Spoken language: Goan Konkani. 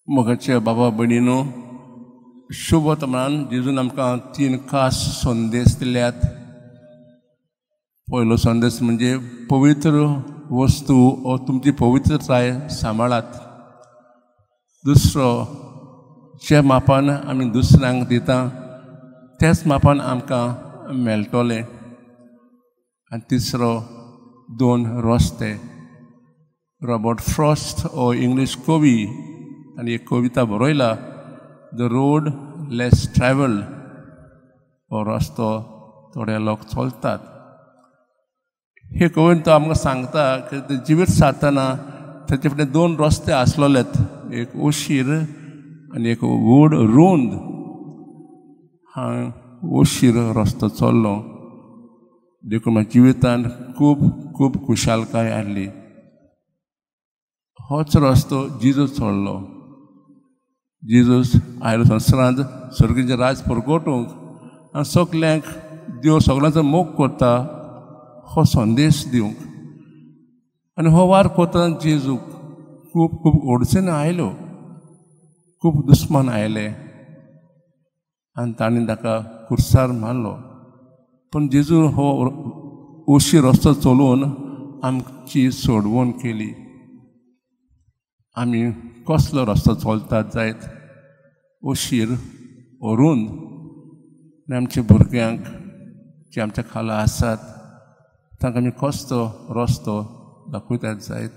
मोगाच्या बाबा भयणीनो, शुभ वर्तमान जेजून आमकां तीन खास संदेश दिल्यात. पयलो संदेश म्हणजे पवित्र वस्तू ओ तुमची पवित्रताय सांबाळात. दुसरो, जे मापान आमी दुसऱ्यांक दिता तेच मापान आमकां मेळटलें. आनी तिसरो, दोन रस्ते. रॉबर्ट फ्रॉस्ट हो इंग्लीश कवी आनी एक कविता बरयला, the road less travelled. हो रस्तो थोडे लोक चलतात. हे कवीन तो आमकां सांगता की जिवीत सारतना ताचे फुडें दोन रस्ते आसलेलेत, एक उशीर आनी एक व्हड रूंद. हांव उशीर रस्तो चल्लो देखून म्हज्या जिवितान खूब खूब खुशालकाय आयली. होच रस्तो जेजू चल्लो. जेजूस आयलो संवसारांत सर्गीचें राज परगटूंक आनी सगल्यांक देव सगल्यांचो मोग करता हो संदेश दिवंक. आनी हो वार करतना जेजूक खूब खूब अडचणी आयल्यो, खूब दुस्मान आयले आनी तांणी ताका खुर्सार मारलो. पूण जेजू हो उशी रस्तो चलोवन आमची सोडवण केली. आमी कसलो रस्तो चलतात जायत, उशीर व्हरून, आनी आमच्या भुरग्यांक जे आमच्या खाला आसात तांकां आमी कसलो रस्तो दाखयतात जायत.